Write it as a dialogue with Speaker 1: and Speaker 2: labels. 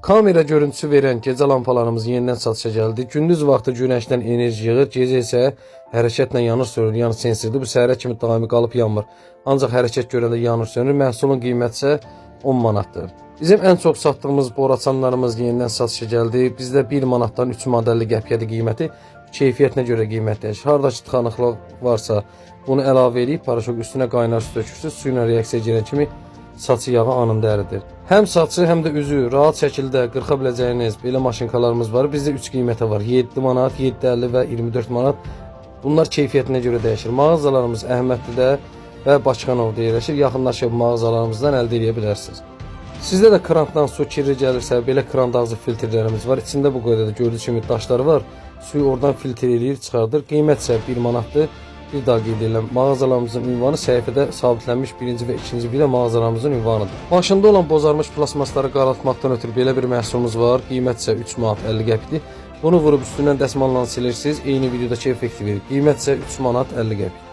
Speaker 1: Kamera görüntüsü verən gecə lampalarımız yenidən satışa gəldi. Gündüz vaxtı günəşdən enerji yığır, gecə isə hərəkətlə yanır sönür, yəni sensordur. Bu səhərə kimi daimi qalıb yanmır. Ancaq hərəkət görəndə yanır sönür. Məhsulun qiyməti isə 10 manatdır. Bizim ən çox satdığımız boraçanlarımız yenidən satışa gəldi. Bizdə 1 manatdan 3 manat 50 qəpikədir qiyməti. Keyfiyyətinə görə qiymət dəyişir. Harda ki tıxanıqlıq varsa, bunu əlavə eləyib paraşok üstünə qaynar su tökürsüz, su ilə reaksiya girən kimi saçı yağı anında əridir. Həm saçı, həm də üzü rahat şəkildə qırxa biləcəyiniz belə maşınkalarımız var. Bizdə 3 qiymətə var. 7 manat, 7.50 və 24 manat. Bunlar keyfiyyətinə görə dəyişir. Mağazalarımız Əhmədlidə və Bakıxanovda yerləşir. Yaxınlaşıb mağazalarımızdan əldə edə bilərsiniz. Sizdə də krantdan su kirli gəlirsə, belə krant ağzı filtrlərimiz var. İçində bu qədər də gördüyünüz kimi daşlar var. Suyu oradan filtr eləyir, çıxardır. Qiymət isə 1 manatdır. Bir daha qeyd edirəm, mağazalarımızın ünvanı səhifədə sabitlənmiş birinci və ikinci video mağazalarımızın ünvanıdır. Maşında olan bozarmış plasmasları qaraltmaqdan ötürü belə bir məhsulumuz var. Qiymət isə 3 manat 50 qəpikdir. Bunu vurub üstündən dəsmalla silirsiniz. Eyni videodakı effekti verir. Qiymət isə 3 manat 50 qəpik.